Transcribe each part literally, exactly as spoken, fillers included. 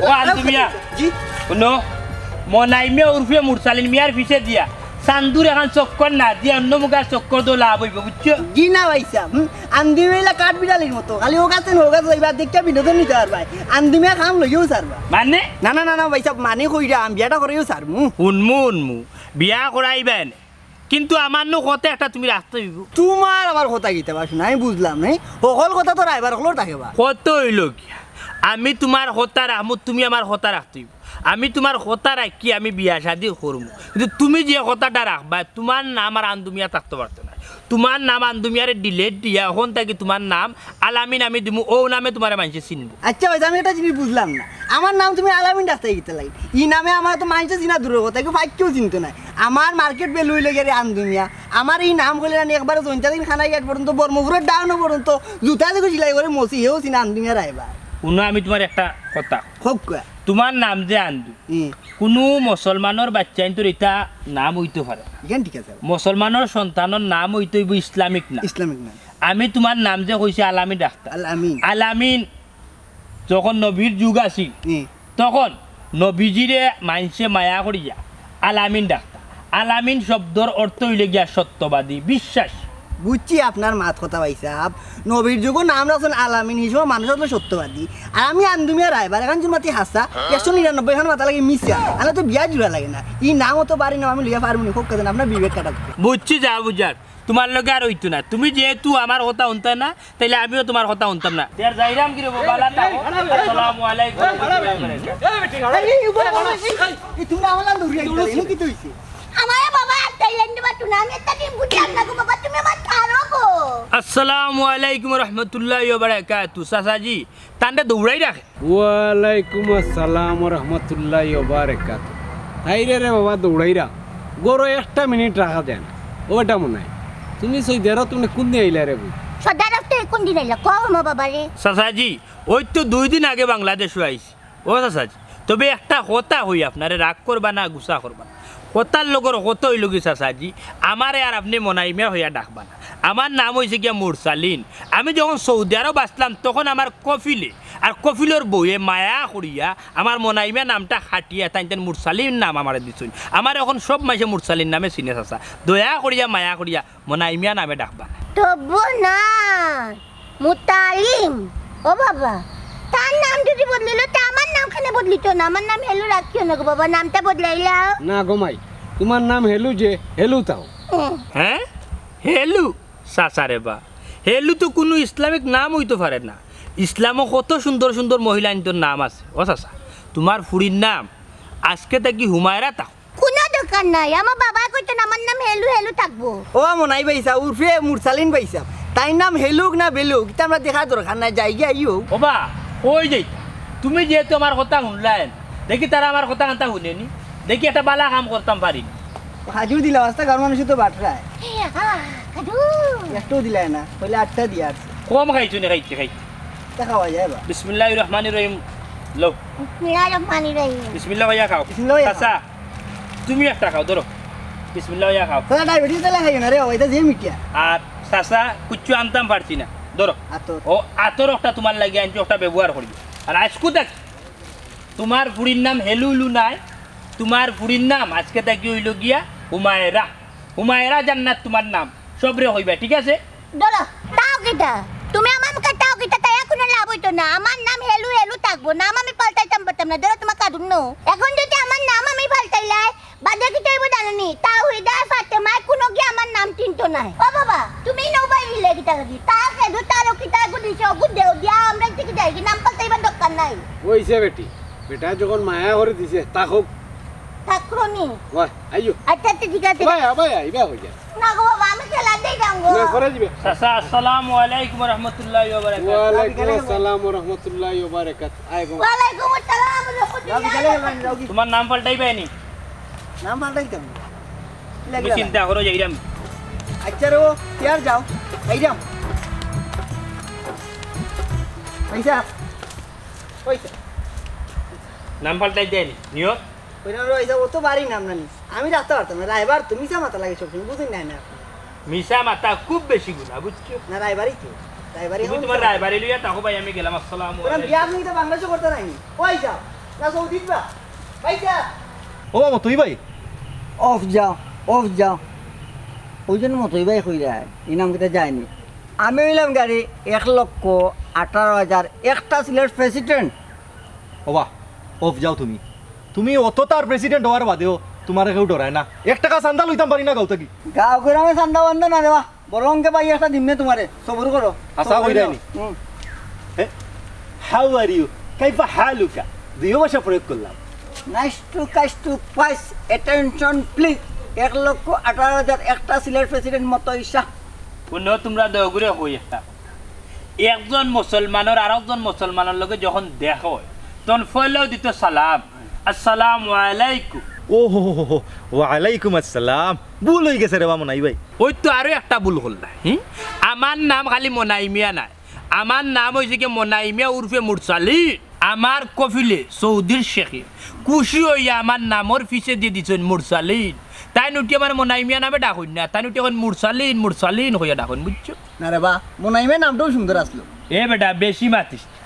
ও আন্দু মিয়া, জি। হুনো, মনাই মিয়া উরফে মুরসালিন মিয়ার পিছে দিয়া চান্দুর এখান চক্কর না দিয়া অন্য মুখার চক্কর দেও লাভ অইবো, বুঝছো? জি না ভাইসাব, হুম, আন্দু মিয়া ইলা কাঠবিড়ালির মতো, খালি অউ গাছে অউ গাছে যাইবা, দেখিয়া বিনোদন নিতা পারবায়। আন্দু মিয়া কাম লইয়াউ ছাড়বা। মানে? না, না, না, না, ভাইসাব, মানে কইরাম, বিয়াটা করিয়াউ ছাড়মু। হুনমু, হুনমু, বিয়া করাইবায় নে। কিন্তু আমার নু কথা একটা তুমি রাখতে অইবো। তুমার আবার কথা কিতা বা হুনো, আমি বুঝলাম না। হকল কথা তো রাইবার হকলর থাকে বা। কত অইলো কি? আমি তুমার কথা রাখমু, তুমি আমার কথা রাখতে অইবো। আমি তুমার কথা রাখি আমি বিয়া শাদি করমু। কিন্তু তুমি যে কথাটা রাখবায়, তুমার নাম আর আন্দু মিয়া থাকতে পারতো নায়। তুমার নাম আন্দু মিয়ারে delete দিয়া অখন থাকি তুমার নাম আলামিন আমি দিমু, অউ নামে তুমারে মানষে চিনবো। আচ্ছা ভাইসাব, আমি একটা জিনিস বুঝলাম না, আমার নাম তুমি আলামিন রাখতায় কিতার লাগি? ই নামে আমারে তো মানষে চিনা দূরর কথা, কেউ ফাইক্কেও চিনতো নায়। আমার market value অইলো গিয়া রে আন্দু মিয়া। আমার ই নাম কইলে না একবারে জৈন্তাদিন খানাই গেট পর্যন্ত, বর্মপুরের ডাউনো পর্যন্ত জুতা দেখো সিলাই করে মসি, হেও চিনে আন্দু মিয়া রাইবার। হুনো, আমি তুমারে একটা কথা কউক্কা। তুমার নাম যে আন্দু, হুম। কুনু মুসলমানর বাইচ্চাইন্তর ইতা নাম অইতো পারে না। ইখান ঠিক আছে। মুসলমানর সন্তানর নাম অইতো অইবো ইসলামিক নাম। ইসলামিক নাম। আমি তুমার নাম যে কইছি আলামিন ডাকতাম। আল আমিন। আলামিন যখন নবীর যুগ আছিল, হুম। তখন নবীজিরে মানষে মায়া করিয়া আলামিন ডাকতা। আলামিন শব্দর অর্থ অইলো গিয়া সত্যবাদী, বিশ্বাস। বুঝছি আপনার মাত কথা ভাইসাব। নবীর যুগো নাম রাখছইন আলামিন, হি সময় মানুষ অইলো সত্যবাদী। আর আমি আন্দু মিয়া রাইবার, এখান জুন মাতি হাছা, একশো নিরানব্বই খান মাতা লাগে মিছা। আনা তো বিয়া জুড়া লাগে না। ই নাম অত বাড়ি নাম আমি লইয়া পারমু নি, কউক্কা চাইন, আপনার বিবেক খাটাউক্কা। বুঝছি যা বুঝার। তুমার লগে আর অইতো না। তুমি যেহেতু আমার কথা হুনতায় না, তাইলে আমিও তুমার কথা হুনতাম না। তে আর যাইরাম কিরে বা, বালা থাকো। আসসালামু আলাইকুম ওয়া রাহমাতুল্লাহি ওয়া বারাকাতুহু। এই, এই, এই, এই, এই, এই, তুমি আমার লগে দৌড়িয়া গেলে, এনে কিতা অইছে? আমারে বাবা, আর তাইলে এনে বাটু না, আমি একটা দিন বুঝলাম না গো বাবা, তুমি আমার ছাড়ো গো। আসসালামু আলাইকুম ওয়া রাহমাতুল্লাহি ওয়া বারাকাতুহু। চাচাজি, তানরে দৌড়াই রাখে। ওয়ালাইকুম আসসালাম ওয়া রাহমাতুল্লাহি ওয়া বারাকাতুহু। তাইরে রে বাবা দৌড়াইরা, ঘরো একটা মিনিট রাখা যায় না। ও বেটা মনাই, তুমি সৌদি আরব তুমি কুন দিন আইলা রে বউ? সৌদি আরব তো কুন দিন আইলা? কও মো বাবা রে। চাচাজি, ওই তো দুই দিন আগে বাংলাদেশো আইছি। ও চাচাজি, তবে একটা কথা কই আপনারে, রাগ করবা না, গুসা করবা না। কথার লগর কথা অইলো গি চাচাজি, আমারে আর আপনে মনাই মিয়া কইয়া ডাকবা না। আমার নাম অইছে গিয়া মুরসালিন। আমি যখন সৌদি আরব আছলাম, তখন আমার কফিলে আর কফিলর বউয়ে মায়া করিয়া আমার মনাই মিয়া নামটা কাটিয়া তাইন তাইন মুরসালিন নাম আমারে দিছইন। আমারে অখন সব মানষে মুরসালিন নামে চিনে চাচা। দয়া করিয়া, মায়া করিয়া মনাই মিয়া নামে ডাকবা না। তবু না, মুতালিম। ও বাবা, তার নাম যদি বদলিলো, তে আমার নাম কেনে বদলিতো না? আমার নাম হেলু রাখিও না গো বাবা, নামটা বদলাইলাও। না গো মাই, তুমার নাম হেলু যে, হেলু থাও। হুম। হ্যাঁ? হেলু? চাচা রে বা, হেলু তো কুনু ইসলামিক নাম অইতো পারে না। ইসলামো কত সুন্দর সুন্দর মহিলাইন্তর নাম আছে। ও চাচা, তুমার ফুড়ির নাম আজকে থাকি হুমায়রা থাকো। কুনু দরকার নাই, আমার বাবায় কইতইন আমার নাম হেলু হেলু থাকবো। ও মনাই ভাইসাব, উরফে মুরসালিন ভাইসাব, তাইর নাম হেলুক না বেলুক, ইতা আমরা দেখার দরকার নাই, যাইগি আইও। ও বা, কই যাইতা? তুমি যেহেতু আমার কথা হুনলায়, দেখি তারা আমার কথা কান্তা হুনেনি, দেখি একটা বালা কাম করতাম পারি। হাজু দিলা, আস্তা গাঁওর মানুষে তো বাটরায়। এ, আ, হাজু। একটাও দিলায় না, কইলে আটটা দিয়া আছে। কম খাইছো নি, খাইতে, খাইতে। তা খাওয়া যায় বা? বিসমিল্লাহির রহমানির রহিম। লও। বিসমিল্লাহির রহমানির রহিম। বিসমিল্লাহ কইয়া খাও। বিসমিল্লাহ কইয়া খাও। চাচা, তুমি একটা খাও, ধরো। বিসমিল্লাহ কইয়া খাও। চাচা, ডায়াবেটিস তাইলে খাইও না রে, ওইটা যে মিটিয়া। আর চাচা, কুচ্ছু আনতাম পারছি না। ধরো। আতর। ও, আতর একটা তুমার লাগি আনছি, একটা ব্যবহার করিও। আর আইজকু দেখ, তুমার ফুড়ির নাম হেলু হেলু নায়, তুমার ফুড়ির নাম আজকে থাকি অইলো গিয়া হুমায়রা। হুমায়রা জান্নাত তুমার নাম, সবরে কইবা, ঠিক আছে? ধরো, তাও কিতা? তুমি আমার মুখে তাও কিতা? তাই কুনু লাভ অইতো না। আমার নাম হেলু হেলু থাকবো, নাম আমি পাল্টাইতাম পারতাম না। ধরো, তুমার কাদুন নু। অখন যদি আমার নাম আমি পাল্টাইলাই, বাদে কিতা অইবো জানো নি? তাওহিদা ফাতেমায় কুনুগিয়ে আমার নাম চিনতো নায়। ও বাবা, তুমি নৌবাই দিলে কিতা লাগি? তা কেদু তার কিতা গুদিছে, অগু দেও দিয়া আমরা ইতে কি যাইগি, নাম পাল্টাইবার দরকার নাই। অইছে বেটি, বেটায় যখন মায়া করি দিছে, থাকউক। থাকরো নি? ওই, আইও। আচ্ছা, আচ্ছা, ঠিক আছে। ভাই, ভাই, ইবা অই যায়। না গো বাবা, আমি খেলা দেই যাম গো। না, করে দিবে। চাচা, আসসালামু আলাইকুম ওয়া রাহমাতুল্লাহি ওয়া বারাকাতুহু। ওয়ালাইকুম আসসালাম ওয়া রাহমাতুল্লাহি ওয়া বারাকাতুহু। আয় গো। ওয়ালাইকুম আসসালাম ওয়া রাহমাতুল্লাহি ওয়া বারাকাতুহু। তুমার নাম পাল্টাইবায় নি? নাম পাল্টাইতাম। তুমি চিন্তা করো, যাইরাম। আচ্ছা রে, ও, কে আর যাও? যাইরাম। পয়সা। পয়সা। নাম পাল্টাই দেয় নি, নিয়ত? ওই নাম রে, পয়সা, ও তো বাড়ি নাম না নি। আমি রাখতে পারতাম না, রায়বার তো মিছা মাতা লাগে সবসময়, বুঝেন না, না। মিছা মাতা খুব বেশি গুনা, বুঝছো? না, রায়বারই তো। রায়বারই তুমি এখন তোমার রায়বারি লইয়া থাকো ভাই, আমি গেলাম, আসসালামু আলাইকুম। বিয়া আপনি তো বাংলাদেশে করতে নাইনি। ওই যাও। না সৌদিত বা? ভাইসা। ও মতই ভাই। অফ যাও, অফ যাও। ওই জন্য মতই ভাই কইরা, ইনাম কিতা যায়নি। আমি অইলাম গাড়ি এক লক্ষ আঠারো হাজার একটা সিলেট প্রেসিডেন্ট। ওবা, অফ যাও তুমি। তুমি অত তার প্রেসিডেন্ট হওয়ার বাদেও তুমারে কেউ ডরায় না। এক টাকা চান্দা লইতাম পারি না গাঁও থাকি। গাঁও গ্রামে চান্দা বান্দা না দেওয়া, বরং কে ভাই একটা দিমনে তুমারে, সবুর করো। হাছা কইরায় নি? হুম। হে? How are you? কাইফা হালুকা? দুইও ভাষা প্রয়োগ করলাম। নাইস টু কাইস টু পাইস, অ্যাটেনশন প্লিজ। এক লক্ষ আঠারো হাজার একটা সিলেট প্রেসিডেন্ট মতই শাহ। হুনো তুমরা দয়া করি কই একটা কথা। একজন মুসলমানর আরকজন মুসলমানর লগে যখন দেখা অয়, তখন পয়লাউ দিত সালাম, "আসসালামু আলাইকুম।" ও হো হো হো হো, ওয়ালাইকুম আসসালাম। ভুল অইগেছে রে বা মনাই ভাই। ওই তো আরো একটা ভুল করলা, হুম? আমার নাম খালি মনাই মিয়া নায়, আমার নাম অইছে কি মনাই মিয়া উরফে মুরসালিন। আমার কফিলে সৌদির শেখে খুশি অইয়া আমার নামর পিছে দিয়া দিছইন মুরসালিন। তাইন উঠি আমার মনাই মিয়া নামে ডাকইন না, তাইন উঠি কইন মুরসালিন, মুরসালিন কইয়া ডাকইন, বুঝছো? না রে বা, মনাই মিয়া নামটাও সুন্দর আছলো। এ বেটা, বেশি মাতিস না।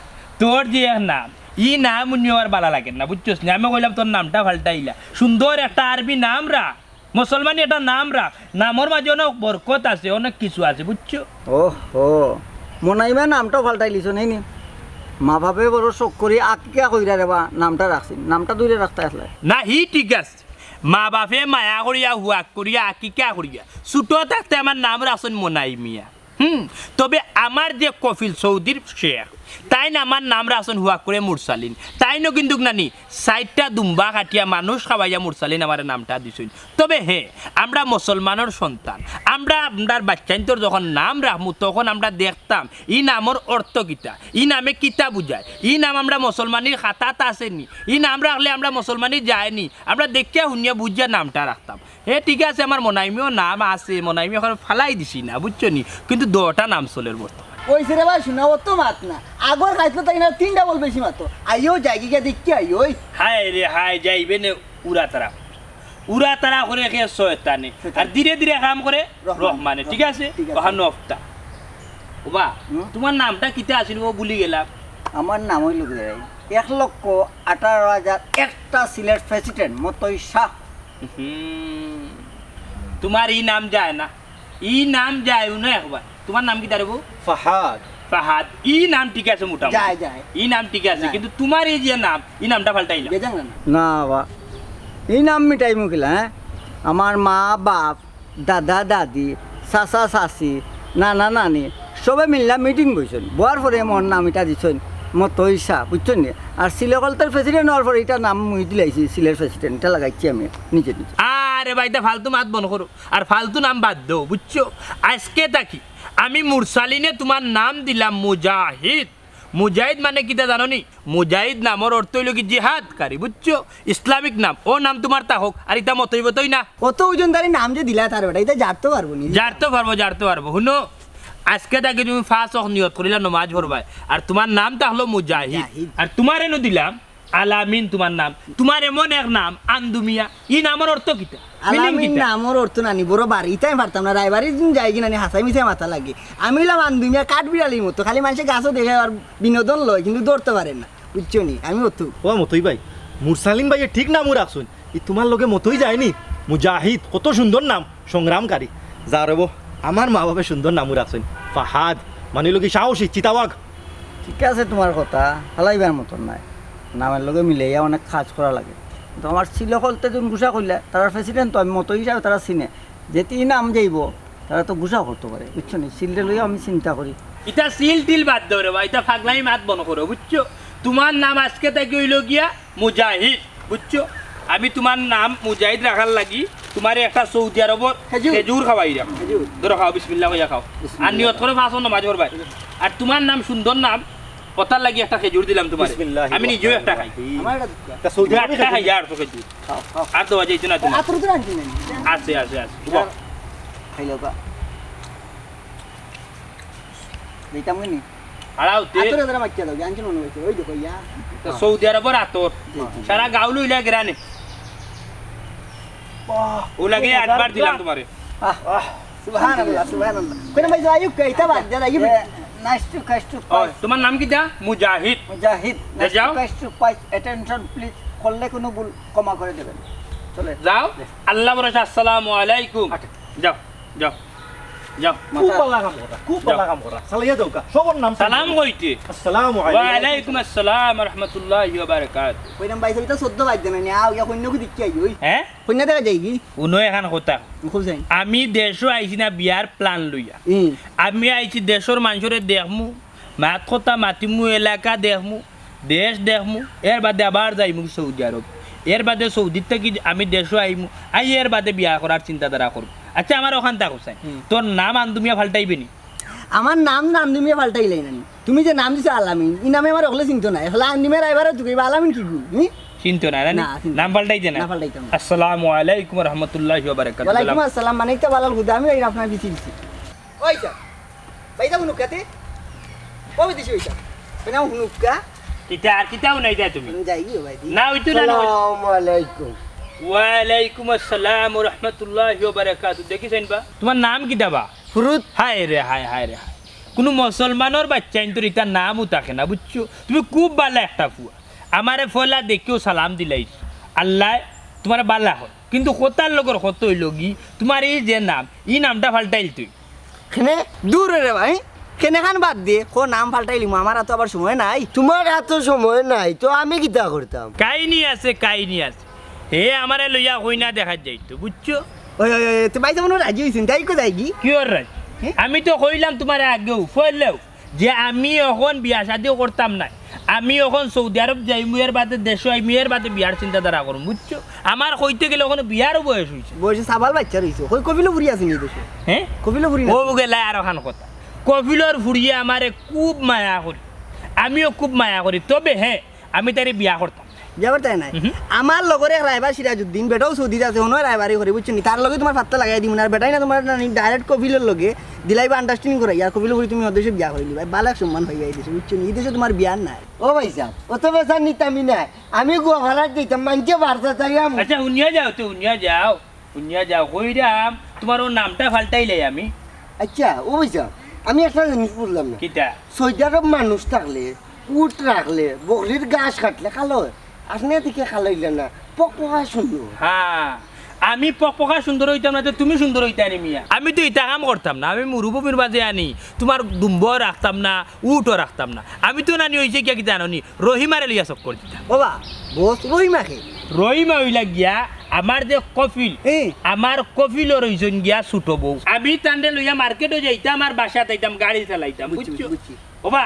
তোর যে এক নাম, ই নাম হুনিয়া আমার ভালা লাগের না, বুঝছস নি? আমি কইলাম তোর নামটা পাল্টাইলা, সুন্দর একটা আরবি নাম রাখ। মুসলমানি একটা নাম রাখ, নামর মাঝে অনেক বরকত আছে, অনেক কিছু আছে, বুঝছো? ওহো, মনাই মিয়া নামটা পাল্টাইলিছো নায়নি? মা বাপে বড় শখ করি আকিকা কইরা রে বা নামটা রাখছইন, নামটা ধইরা রাখতা আছলা। না, হি ঠিক আছে, মা বাপে মায়া করিয়া হুয়াক করিয়া আকিকা করিয়া ছোট থাকতে আমার নাম রাখছইন মনাই মিয়া। হুম, তবে আমার যে কফিল সৌদির শেখ, তাইন আমার নাম রাখছইন হুয়াক করি মুরসালিন। তাইনও কিন্তুক নানি চাইরটা দুম্বা কাটিয়া মানুষ খাওয়াইয়া মুরসালিন আমারে নামটা দিছইন। তবে হে, আমরা মুসলমানর সন্তান, আমরা আমরার বাইচ্চাইন্তর যখন নাম রাখমু, তখন আমরা দেখতাম ই নামর অর্থ কিতা, ই নামে কিতা বুঝায়, ই নাম আমরা মুসলমানির খাতাত আছেনি, ই নাম রাখলে আমরা মুসলমানি যায়নি, আমরা দেখিয়া হুনিয়া বুঝিয়া নামটা রাখতাম। হে, ঠিক আছে, আমার মনাইমিও নাম আছে, মনাইমি অখন ফালাই দিছি না, বুঝছো নি? কিন্তু দুইটা নাম চলের বর্তমানে। ওই রে ভাই, শোনা, অত মাত না। আগর খাইতলো তাই না, তিন ডাবল বেশি মাতো। আইও, যাইগি গিয়া দেখি আইও, ওই। হায় রে হায়, যাইবে নে উড়া তারা। উড়া তারা করে কে শয়তানে। শয়তান। আর ধীরে ধীরে কাম করে রহমান। রহমানে, ঠিক আছে? ঠিক আছে। অখন নফতা। ওবা, হুম? তুমার নামটা কিতা আছিল গো, ভুলি গেলাম। আমার নাম অইলো গি এক লক্ষ আঠারো হাজার একটা সিলেট প্রেসিডেন্ট মতই শাহ। হুম। তুমার ই নাম যায় না, ই নাম যায় না একবার। তুমার নাম কিতা রে বো? ফাহাদ। ফাহাদ। ই নাম ঠিক আছে মোটামুটি। যায়, যায়। ই নাম ঠিক আছে, যায়। কিন্তু তুমার এই যে নাম, ই নামটা পাল্টাইলা। বেজাং না, না। না বা, ই নাম মিটাইমু কিলা, হ্যাঁ? আমার মা, বাপ, দাদা দাদি, চাচা চাচি, নানা নানি, সবে মিল্লা মিটিং বইছইন। বওয়ার পরে মোর নাম ইটা দিছইন মতই শাহ, বুঝছইন নি? আর সিলেকলতার প্রেসিডেন্ট অওয়ার পরে ইটা নাম মুই দিলাইছি, সিলেট প্রেসিডেন্ট, ইটা লাগাইছি আমি নিজে নিজে। আরে ভাই, ইতা ফালতু মাত বন্ধ করো, আর ফালতু নাম বাদ দেও, বুঝছো? আইজকে থাকি আমি মুরসালিনে তুমার নাম দিলাম মুজাহিদ। মুজাহিদ মানে কিতা জানো নি? মুজাহিদ নামর অর্থ অইলো গি জিহাদকারী, বুঝছো? ইসলামিক নাম। অউ নাম তুমার থাকউক, আর ইতা মতই বতই না। অত ওজনদারি নাম যে দিলা তার বেটা, ইতা জারতো পারবো নি? জারতো পারবো, জারতো পারবো। হুনো, আইজকে থাকি তুমি পাঁচ ওয়াক্ত নিয়ত করিলা নমাজ পড়বায়, আর তুমার নাম থাকলো মুজাহিদ। মুজাহিদ। আর তুমারে নু দিলাম আলামিন তুমার নাম। তুমার এমন এক নাম, আন্দুমিয়া। ই নামর অর্থ কিতা? মিনিং আলামিন কিতা? নামর অর্থ নানি, বড় বাড়ি, ইতা আমি পারতাম না। রায়বাড়ি যাইগি নানি, হাছাই মিছাই মাতা লাগে। আমি অইলাম আন্দুমিয়া, কাঠবিড়ালির মতো, খালি মানষে গাছো দেখে আর বিনোদন লয়, কিন্তু ধরতো পারে না, বুঝছো নি? আমি অতু। ও মতই ভাই, মুরসালিন ভাইয়ে ঠিক নামউ রাখছইন। ই তুমার লগে মতই যায়নি? মুজাহিদ, কত সুন্দর নাম, সংগ্রামকারী। যা রে বো, আমার মা বাপে সুন্দর নামউ রাখছইন। ফাহাদ, মানে অইলো গি সাহসী, চিতাবাঘ। ঠিক আছে, তুমার কথা ফালাইবার মতন নায়। নামের লগে মিলাইয়া অনেক কাজ করা লাগে। কিন্তু আমার সিলেকলতে তুমি গুসা কইলা, তারার প্রেসিডেন্ট তো আমি মতই হিসাবে তারা চিনে। যেতি নাম যাইবো, তারা তো গুসা করতো পারে, বুঝছো নি? সিলরে লইয়া আমি চিন্তা করি। ইতা সিল টিল বাদ দেও রে বা, ইতা ফাগলামি মাত বন্ধ করো, বুঝছো? তুমার নাম আইজকে থাকি অইলো গিয়া মুজাহিদ, বুঝছো? আমি তুমার নাম মুজাহিদ রাখার লাগি তুমারে একটা সৌদি আরবর খেজুর। খেজুর খাওয়াইরাম। খেজুর। ধরো খাও, বিসমিল্লাহ কইয়া খাও। আর বিসমিল্লাহ। নিয়ত করো পাঁচ ওয়াক্ত নমাজ পড়বায়। আর তুমার নাম সুন্দর নাম, অতার লাগি একটা খেজুর দিলাম তুমারে। বিসমিল্লাহির আমি নিজেও একটা খাই। রহমানির রহিম। আমার একটা তা সৌদি আরবে একটা খাই, খেজুর। আর তো খেজুর। খাও, খাও। আর দেওয়া যাইতো না তুমার। আতর তো আনছি না। আছে, আছে, আছে। খাইলাও কা। দিতাম নি? আড়াও তে। আতর ধরে মাখিয়া দাও, আনছি মনে অইছে। ওই দেখো, ইয়া। তা সৌদি আরবর আতর। জি, জি। সারা গাঁও লইলা গেরানে। বাহ, অউ লাগে খুব আটবার দিলাম মজার। তুমারে। আহ, আহ, সুবহানাল্লাহ, সুবহানাল্লাহ। কোন ভাই যাই হোক, ইতা বাদ দেন, আইয়ুব। এ, nice to, nice to। ও, তুমার নাম কিতা? মুজাহিদ। মুজাহিদ, এ, যাও। Next request, request, attention please, করলে কোনো ভুল ক্ষমা করে দেবেন। চলে। যাও। আল্লাহ ভরসা, আসসালামু আলাইকুম। আচ্ছা। যাও, যাও, যাও। খুব ভালা কাম কররা, খুব ভালা কাম কররা। চালাইয়া যাউক্কা। সবর নাম সালাম কইতে। আসসালামু ওয়া আলাইকুম। আলাইকুম আসসালাম ওয়া রাহমাতুল্লাহি ওয়া বারাকাতুহু। কইলাম ভাই, ওইটা চোদ্দ বাজে না, নিয়ে আও, ইয়া কইন্য কি দেখি আই, ওই। হ্যাঁ? কইন্য দেখা যাইগি? উনো এখান কথা। খুব যাই। আমি দেশো আইছি না বিয়ার প্ল্যান লইয়া। হুম। আমি আইছি দেশর মানষরে দেখমু, মাত কথা মাতিমু, এলাকা দেখমু, দেশ দেখমু, এর বাদে আবার যাইমু সৌদি আরব। এর বাদে সৌদির থাকি আমি দেশো আইমু, আই এর বাদে বিয়া করার চিন্তাধারা করমু। আচ্ছা, আমার ওখান থাকো চাই। হুম। তোর নাম আন্দুমিয়া ফাল্টাইবে নি? আমার নাম আন্দুমিয়া ফাল্টাইলাই না নি। তুমি যে নাম দিছো আলামিন, ই নামে আমার অকলে চিনতো না। আসলে আন্দুমিয়া রাইবার তুই বা আলামিন কি গু? হুম? চিনতো না, না নি? না, চিনতো না। নাম ফাল্টাইতে না? না ফাল্টাইতাম না। আসসালামু আলাইকুম ওয়া রাহমাতুল্লাহি ওয়া বারাকাতুহু। ওয়ালাইকুম আসসালাম, মানে ইতা বালাল হুদা, আমি এই আপনার পিছে পিছে। ওই স্যার, ভাইটা হুনুক্কা তে? ও বিদেশি ওইটা। নাম হুনুক্কা। কিতা আর কিতাও নাই যায় তুমি? আমি যাই গিয়ে ভাই দি। না, ওই তো না, না, ওই- আসসালামু আলাইকুম। ওয়ালাইকুম আসসালাম ওয়া রাহমাতুল্লাহি ওয়া বারাকাতুহু। দেখি চাইন বা, তোমার নাম কিতা বা? ফুরুত। হায় রে হায়, হায় রে হায়। কোনো মুসলমানর বাচ্চাইন্তর ইতা নামও থাকে না, বুঝছো? তুমি খুব বালা একটা ফুয়া। আমারে ফলা দেখিও সালাম দিলাইছো। আল্লায় তোমার বালা হয়। কিন্তু কথার লগর কথা অইলো কি, তোমার এই যে নাম, ই নামটা ফাল্টাইল তুই। কেনে? দূর রে ভাই, কেনে খান বাদ দে, কো নাম ফাল্টাইলিমু, আমার তো আবার সময় নাই। তোমার এত সময় নাই, তো আমি কিতা করতাম? কাহিনী আছে, কাহিনী আছে। হে আমারে লইয়া কইনা দেখাত যাইতো, বুঝছো? ওই, ওই, ওই, তো ভাই যেমন রাজি হইছেন, তাই কো যাইগি? কিওর রাজি? হে? আমি তো কইলাম তোমারে আগেও, ফয়লেও, যে আমি অখন বিয়া শাদিও করতাম না। আমি অখন সৌদি আরব যাইমু, এর বাদে দেশো আইমু, এর বাদে বিয়ার চিন্তাধারা করমু, বুঝছো? আমার কইতে গেলে অখন বিয়ারও বয়স হইছে। বয়সে সাবাল বাচ্চা রইছে, ওই কপিলও ফুরি আছে নি দেশে? হ্যাঁ? কপিলও ফুরি না? ও গেলা আর অখান কথা। কপিলর ফুরিয়ে আমারে খুব মায়া করি, আমিও খুব মায়া করি। তবে হ্যাঁ, আমি তারে বিয়া করতাম। বিয়া করতে নাই। হুম। আমার লগরে এক রায়বার সিরাজউদ্দিন, বেটাও সৌদিত আছে, হনো রায়বারি করে, বুঝছো নি? তার লগে তোমার পাত্তা লাগাই দিমু না, আর বেটাই না তোমার নানি direct কপিলর লগে দিলাইবা understanding করাই, আর কপিলর ফুরি তুমি অদেশে বিয়া করিলিবায়, বালা এক সম্মান পাইবায় এই দেশে, বুঝছো নি? এই দেশে তোমার বিয়ার নাই। ও ভাই সাহেব, অত বেচার নিতামই নাই। আমি গুয়াহারাত যাইতাম, মানষে বার্তা চাইলাম। আচ্ছা, হুনিয়া যাও তো, হুনিয়া যাও, হুনিয়া যাও। কইরাম, তোমার ও নামটা ফাল্টাইলাই আমি। আচ্ছা, ও ভাই সাহেব, আমি একটা জিনিস বুঝলাম না। কিতা? সৌদি আরব মানুষ থাকলে, উট রাখলে, বকরির ঘাস কাটলে কালো হয়। আপনি এদিকে কালো হইলেন না, পকপকা সুন্দর। হ্যাঁ, আমি পকপকা সুন্দর হইতাম না, তো তুমি সুন্দর হইতা নি মিয়া? আমি তো ইতা কাম করতাম না, আমি মরুভূমির মাঝে আনি তোমার দুম্বও রাখতাম না, উটও রাখতাম না। আমি তো নানি হইছে কিয়া কিতা জানো নি, রহিমারে লইয়া চক্কর দিতাম। বাবা, বস রহিমা কে? রহিমা হইলা গিয়া আমার যে কফিল, হুম। আমার কফিলও রইছইন গিয়া ছোট বউ। আমি তানরে লইয়া মার্কেটও যাইতাম আর বাসাত আইতাম, গাড়ি চালাইতাম, বুঝছি, বুঝছো? বুঝছি। ওবা,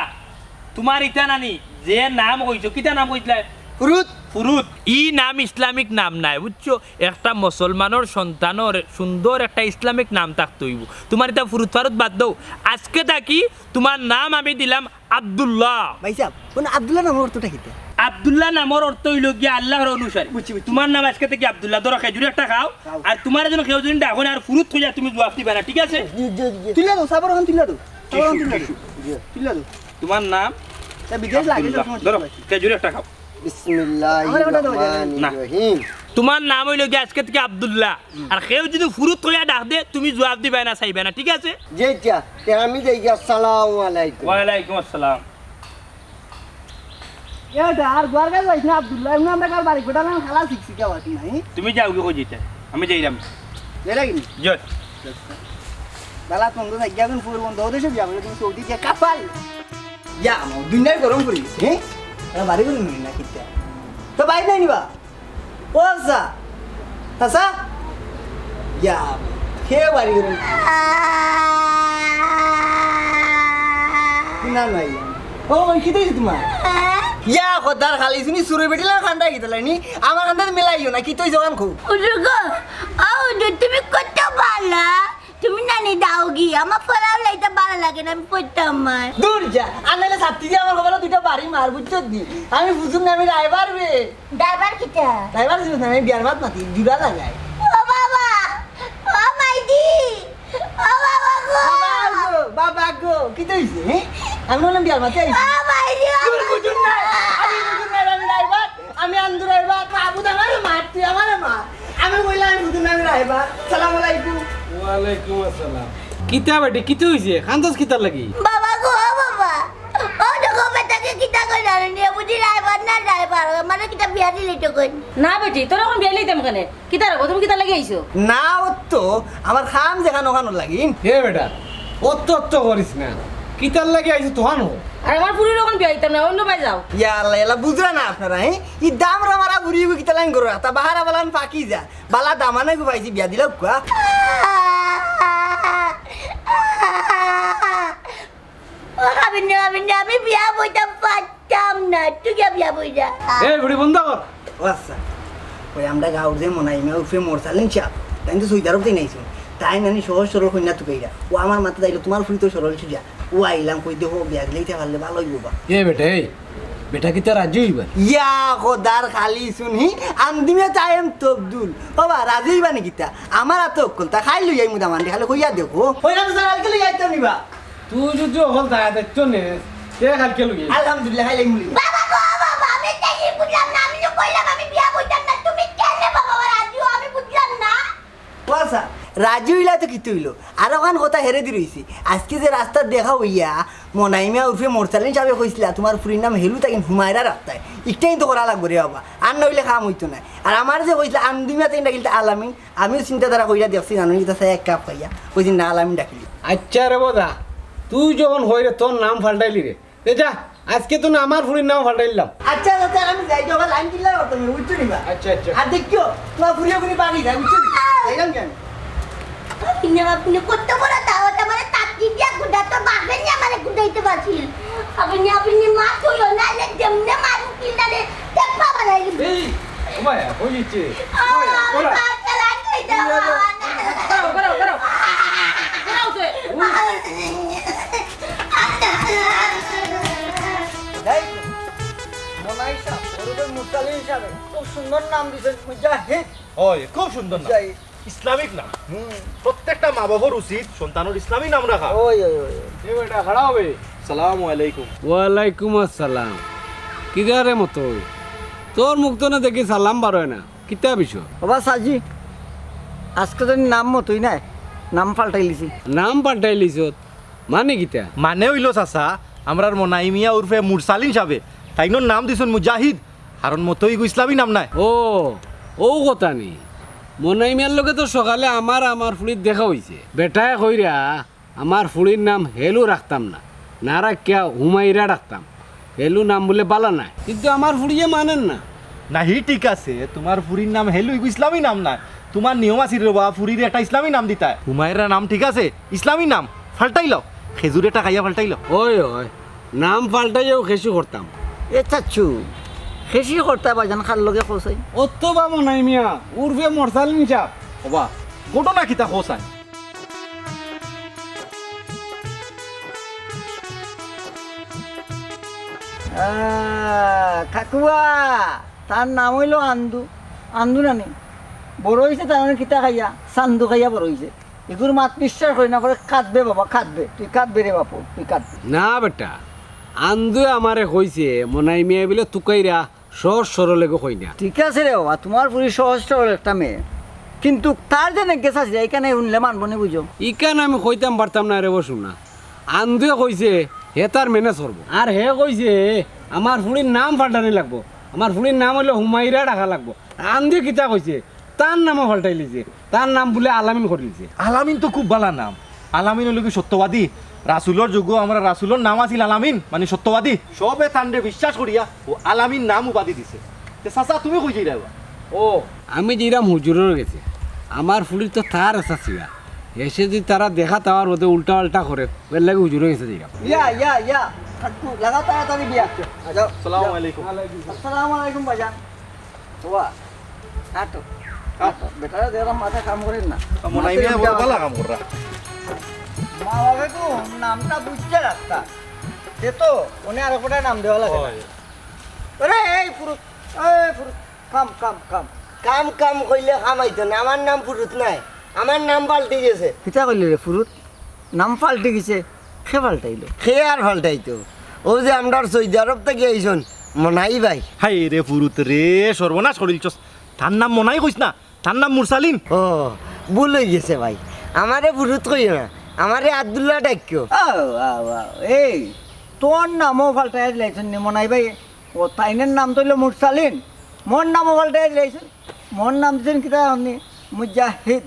তোমার ইতা নানি, যে নাম কইছো, কিতা নাম কইছিলা? ফুরুত। ফুরুত। ই নাম ইসলামিক নাম নায়, বুঝছো? একটা মুসলমানর সন্তানর সুন্দর একটা ইসলামিক নাম থাকতে হইব। তোমার ইতা ফুরুত ফারুত বাদ দাও। আজকে থাকি তোমার নাম আমি দিলাম আব্দুল্লাহ। ভাই সাহেব, কোন আব্দুল্লাহ নামর অর্থটা কিতা? আব্দুল্লাহ নামর অর্থ হইল গিয়া আল্লাহর অনুসারী। বুঝছি, বুঝছি। তোমার নাম আজকে থাকি আব্দুল্লাহ। ধরো, খেজুর একটা খাও, খাও। আর তোমার যেন কেউ যদি ডাকো না, আর ফুরুত কইয়া তুমি জবাব দিবা না, ঠিক আছে? জি, জি, জি। তুলে দাও, সাবর ওখান তুলে দাও। সাবর ওখান তুলে দাও। জি। তুলে দাও। তোমার নাম তা বিদেশ লাগে, আব্দুল্লাহ। সমস্যা ধরো, নাই। খেজুর একটা খাও। বিসমিল্লাহির আমার ওটা দেওয়া যায়। রহমানির না। রহিম। তোমার নাম হইল গিয়া আজকে থাকি আব্দুল্লাহ। আর কেউ যদি ফুরুত কইয়া ডাক দে, তুমি জবাব দিবায় না, চাইবায় না, ঠিক আছে? জি, জি। তে আমি যাই গিয়া, আসসালামু আলাইকুম। ওয়ালাইকুম আসসালাম। এটা আর গোয়ার কাছে যাইস না আব্দুল্লাহ, এমনি আমরা কার বাড়ি কোটা না খালা শিখছি কেউ আর কি নাই। তুমি যাও কি কই যেতে? আমি যাইরাম। যেটা কিনি? জয়। দালা বন্ধ থাকি এখন ফুল বন্ধ হতে সব যাবো, তুমি সৌদি যে কাপাল। ইয়া, আমার দুনিয়ায় গরম করি গেছে, হ্যাঁ? এরা বাড়ি করে নিবি না কিনতে? তো বাইরে নাই নিবা? ও আচ্ছা। আচ্ছা? ইয়া, কে বাড়ি করে নিবি? না, না, ইয়া। ও, ওই কি দেখছি তোমার? ইয়া, খদ্দার খালি শুনি সুরে বেটিলা খান্ডা কি দিলাই নি? আমার খান্ডা মিলাইও না, কি তুই জগান খুব। উঠো গো, ও উঠো, তুমি কত বালা। তুমি নানি দাও গি, আমার পড়াও লাইতে ভালো লাগে না, আমি পড়তাম মার। দূর যা, আর নাইলে ছাত্রী দিয়ে আমার কপালে দুইটা বাড়ি মার, বুঝছো দি? আমি বুঝুম না, আমি ড্রাইভার রে। ড্রাইভার কিটা? ড্রাইভার ছিল না, আমি বিয়ার মাত মাতি, জুড়া লাগাই। ও বাবা, ও মাইদি, ও বাবা গো। বাবা গো, বাবা গো, কি তো হইছে, হ্যাঁ? আমি বললাম বিয়ার মাতে আইছি। ও মাইদি, ও তুই বুঝুন না, আমি বুঝুন না, আমি ড্রাইভার। আমি আন্দুরাই বাপ, মাহবুদ আমারে মার, তুই আমারে মার। আমি কইলাম, আমি বুঝুন না, আমি ড্রাইভার। সালাম আলাইকুম। ওয়ালাইকুম আসসালাম। কিতা বেটি, কিতা হইছে? কান্দস কিতার লাগি? বাবা গো, ও বাবা, ও দেখো বেটাকে কি কিতা কইন আর নিয়ে বুঝি রায়বার না রায়বার, মানে কিতা বিয়া দিলে তো কইন। না বেটি, তোর এখন বিয়া লইতাম কেনে? কিতা রাখবো, তুমি কিতা লাগি আইছো? না, ও তো আমার কাম যেখান ওখানো লাগি। এ বেটা, অত অত করিস না, কিতার লাগি আইছো তখন হ। আর আমার ফুরির এখন বিয়া দিতাম না, অন্য বাই যাও। ইয়া আল্লাহ, এলা বুঝরা না আপনারা, হ্যাঁ? ই দামরা মারা ফুরি কিতা লাইন করো, তা বাহারা বালান ফাঁকি যা, বালা দামানে গু পাইছি বিয়া দিলাও কুয়া। ও খাবিন না, খাবিন না, আমি বিয়া বইতাম পারতাম না, তুই গিয়া বিয়া বই যা। এই বুড়ি বন্ধ কর। ও আচ্ছা, ওই আমরা গাঁওর যে মোনাইমা উর্ফে মোরসালিন সাহেব, তাই তো সৌদি আরব থেকে আইছইন। তাই নানি সহজ সরল কইনা তুকাইরা। ও আমার মাথা তাইলো তোমার ফুরি তো সরল সুজা। ও আইলাম কই দেখো বিয়া দিলে ইটা পারলে ভালো হইব বা। এ বেটা, এই বেটা কিতা রাজি হইবা? ইয়া খোদার খালি শুনি, আন্দিমে তাইম তবদুল। বাবা রাজি হইবা নি কিতা? আমার আতো অকল তা খাই লই আইমু দামান্ডি খালি কইয়া দেখো। কইরা তো স্যার কালকে লই আইতাম নিবা। তুই যদি অকল দায় দায়িত্ব নেস, তে কালকে লই আইস। আলহামদুলিল্লাহ, খাই লই মুলি। বাবা গো, বাবা, আমি তাই বুঝলাম না, আমি তো কইলাম আমি বিয়া বইতাম না, তুমি কেন বাবা রাজি হও, আমি বুঝলাম না। ও আচ্ছা, রাজি হইলা তো কিতা হইলো? আর ওখান কথা হেরে দি রইছে। আজকে যে রাস্তাত দেখা হইয়া, মোনাইমা উর্ফে মোরসালিন সাহেবে কইছিলা, তোমার ফুরির নাম হেলু তাকিন হুমায়রা রাখতায়। ইকটাই তো করা লাগবো রে বাবা, আর না হইলে কাম হইতো না। আর আমার যে কইছিলা, আন্দিমা তাই ডাকিলতা আলামিন, আমিও চিন্তাধারা কইরা দেখছি, জানো নি, কিতা চাই এক কাপ খাইয়া, কইছি না, আলামিন ডাকিলি। আচ্ছা রে বোধা, তুই যখন হই রে, তোর নাম পাল্টাইলি রে, এ যা, আজকে তো না আমার ফুরির নাম পাল্টাইলাম। আচ্ছা, আচ্ছা, আমি যাই, তো আবার লাইন কিনলে হবে তুমি, বুঝছো নি বা? আচ্ছা, আচ্ছা। আর দেখিও, তোমার ফুরিও ফুরি বাড়ি যায়, বুঝছো নি? যাইলাম কেন? আপনি, আপনি কত বড় দাওয়াত, আমারে তাকলি দিয়া গুদা তো বাপে নিয়ে আমারে গুদাইতে পারছিল। আপনি, আপনি মা কইও না, লে যেমনে মারু কিনারে, তেপ্পা বানাই দিবি। এই, ও মায়া, ওই নিচে। আহ, ওই, আমি ওরা। বাচ্চা লাগতে যাবো না। করো, করো, করো। করো তো। যাই তো। মোনাই সাহেব, ওরকম মুতালিম সাহেব, খুব সুন্দর নাম দিছেন, মুজাহিদ। ওই, খুব সুন্দর নাম। মুজাহিদ। ইসলামিক নাম। হুম। প্রত্যেকটা মা বাবার উচিত সন্তানের ইসলামী নাম রাখা। ওই, ওই, ওই। এ বেটা, খাড়া হবে। সালামু আলাইকুম। ওয়ালাইকুম আসসালাম। কিতা রে মতই? তোর মুখ তো না দেখি সালাম বারয় না। কিতা বিষয়? ওবা সাজি, আজকে তো নাম মতই নাই, নাম পাল্টাইলিছি। নাম পাল্টাইলিছত? মানে কিতা? মানে অইলো চাচা, আমরার মনাই মিয়া উরফে মুরসালিন সাবে, তাইনর নাম দিছইন মুজাহিদ, কারণ মতই ইগু ইসলামী নাম নায়। ও, অউ কথা নি। মনাই মিয়ার লগে তো সকালে আমার, আমার ফুড়ির দেখা অইছে। বেটায় কইরা, আমার ফুড়ির নাম হেলু রাখতাম না, না রাখিয়া হুমাইরা রাখতাম। হেলু নাম বুলে বালা নায়, কিন্তু আমার ফুড়িয়ে মানের না। না, হি ঠিক আছে, তুমার ফুড়ির নাম হেলু, ইগু ইসলামী নাম নায়। তুমার নিয়ম আছিল রে বা, ফুড়িরে একটা ইসলামী নাম দিতায়। হুমাইরা নাম ঠিক আছে, ইসলামী নাম, পাল্টাইলাও। খেজুর এটা খাইয়া পাল্টাইলাও। ওই, ওই, নাম পাল্টাইয়াও খেশি করতাম। এ চাচ্চু, খেশি করতায় ভাইজান কার লগে কও চাই? অত বা মনাই মিয়া, উরফে মরসালিন সাব। ওবা, ঘটনা কিতা কও চাই? আহ, কাকুয়া, তার নাম অইলো আন্দু। আন্দু নানি? বড় অইছে তার মানে কিতা খাইয়া? চান্দু খাইয়া বড় অইছে। ইগুর মাত বিশ্বাস করি না, করে কাঁদবে বাবা, কাঁদবে। তুই কাঁদবে রে বাপু, তুই কাঁদবে। না বেটা, আন্দুয়ে আমারে কইছে, মনাই মিয়া বুলে তুকাইরা সহজ সরল এগু কইনা। ঠিক আছে রে বাবা, তুমার ফুড়ি সহজ সরল একটা মেয়ে, কিন্তু তার যে নেগেস আছে, ইখান হুনলে মানবো নি বুঝো। ইখান আমি কইতাম পারতাম না রে বসু না। আন্দুয়ে কইছে হে তার manage করবো, আর হে কইছে আমার ফুড়ির নাম পাল্টানি লাগবো, আমার ফুড়ির নাম অইলো হুমাইরা রাখা লাগবো। আন্দুয়ে কিতা কইছে, তার নামও পাল্টাইলিছে, তার নাম বুলে আলামিন করিলিছে। আলামিন তো খুব বালা নাম। আলামিন অইলো কি সত্যবাদী? রাসুলর যুগো আমরার রাসুলর নাম আছিল আলামিন, মানে সত্যবাদী। সবে তানরে বিশ্বাস করিয়া অউ আলামিন নাম উপাধি দিছে। তে চাচা, তুমি কই যাইরায় বা? ও, আমি যাইরাম হুজুরর গেছে। আমার ফুড়ির তো তার আশা ছিলা। হে যদি তারা দেখা তাওয়ার মধ্যে উল্টা পাল্টা করে, এর লাগি হুজুরর গেছে যাইরাম। ইয়া, ইয়া, ইয়া। লাগাও তাড়াতাড়ি বিয়া। যাও। আসসালামু আলাইকুম। আসসালামু আলাইকুম ভাইজান। ওবা, আটো, আটো। বেটারা দেখলাম মাথা কাম করের না। মনাই মিয়া বড় বালা কাম কররা। মা বাপে তো নামটা বুঝছে রাস্তা। সে তো অনে আরো কটা নাম দেওয়া লাগে না। ওরে, এই ফুরুত, এই ফুরুত, কাম, কাম, কাম। কাম, কাম কইলে কাম অইতো না। আমার নাম ফুরুত নায়, আমার নাম পাল্টি গেছে। কিতা কইলে রে ফুরুত? নাম পাল্টি গেছে, কে পাল্টাইলো? কে আর পাল্টাইতো? অউ যে আমরার সৌদি আরব থাকি আইছইন, মনাই ভাই। হায় রে ফুরুত রে, সর্বনাশ করিলছস। তার নাম মনাই কইস না, তার নাম মুরসালিন। ও, ভুল অই গেছে ভাই। আমারে ফুরুত কইও না, আমারে আব্দুল্লাহ ডাকিও। আও, আও, আও। এই, তোর নামও পাল্টাইয়া দিলাইছইন নি মনাই ভাই? ও তাইনের নাম তো অইলো মুরসালিন, মোর নামও পাল্টাইয়া দিলাইছইন। মোর নাম দিছইন কিতা আপনি? মুজাহিদ।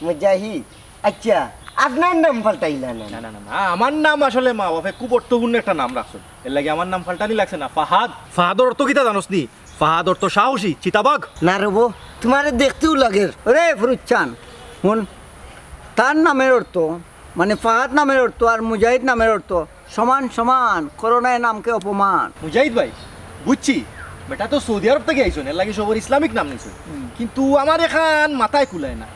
মুজাহিদ। আচ্ছা, আপনার নাম পাল্টাইলা না? না, না, না, না, আমার নাম আসলে মা বাপে খুব অর্থপূর্ণ একটা নাম রাখছইন, এর লাগি আমার নাম পাল্টানি লাগছে না। ফাহাদ, ফাহাদর অর্থ কিতা জানোস নি? ফাহাদ অর্থ সাহসী, চিতাবাঘ। না রে বো, তোমারে দেখতেও লাগের। ওরে ফুরুচ্চান, হুন, তার নামের অর্থ, মানে ফাহাদ নামের অর্থ আর মুজাহিদ নামের অর্থ সমান সমান, করো না এ নামকে অপমান। মুজাহিদ ভাই, বুঝছি, বেটা তো সৌদি আরব থাকি আইছইন, এর লাগি সবর ইসলামিক নাম নিছইন। হুম। কিন্তু আমার এখান মাথায় কুলায় না,